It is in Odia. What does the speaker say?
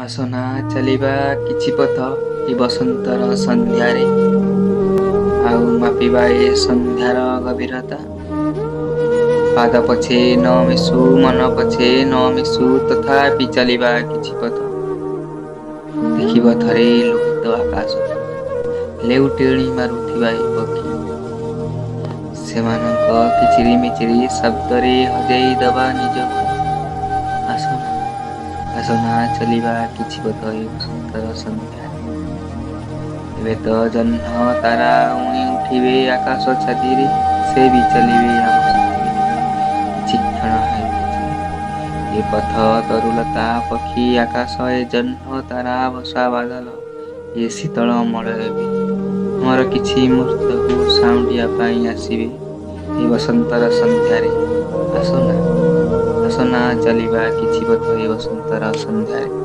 ଆସ ନା ଚାଲିବା କିଛି ପଥ ଏ ବସନ୍ତର ସନ୍ଧ୍ୟାରେ, ଆଉ ମାପିବା ଏ ସନ୍ଧ୍ୟାର ଗଭୀରତା। ପାଦ ପଛେ ନ ମିଶୁ, ମନ ପଛେ ନ ମିଶୁ, ତଥାପି ଚାଲିବା କିଛି ପଥ। ଦେଖିବ ଥରେ ଲୋହିତ ଆକାଶ, ଲେଉଟିଣି ମାରୁଥିବା ଏ ପକ୍ଷୀ, ସେମାନଙ୍କ କିଚିରି ମିଚିରି ଶବ୍ଦରେ ହଜେଇ ଦବା ନିଜକୁ। ଆସ ନା, ଆସ ନା ଚାଲିବା କିଛି ପଥ ଏ ବସନ୍ତର ସନ୍ଧ୍ୟାରେ। ଏବେ ତ ଜହ୍ନ ତାରା ଉଇଁ ଉଠିବେ ଆକାଶ ଛାତିରେ, ସେ ବି ଚାଲିବେ ଆମ ସାଥିରେ କିଛି କ୍ଷଣ ହେଉ ପଛେ। ଏ ପଥ, ତରୁଲତା, ପକ୍ଷୀ, ଆକାଶ, ଏ ଜହ୍ନ ତାରା, ବସା ବାଦଲ, ଏ ଶୀତଳ ମଳୟ ବି ଆମର କିଛି ମୁହୂର୍ତ୍ତକୁ ସାଉଁଟିବା ପାଇଁ ଆସିବେ ଏ ବସନ୍ତର ସନ୍ଧ୍ୟାରେ। ଆସ ନା, ଆସ ନା ଚାଲିବା କିଛି ପଥ ଏ ବସନ୍ତର ସନ୍ଧ୍ୟାରେ।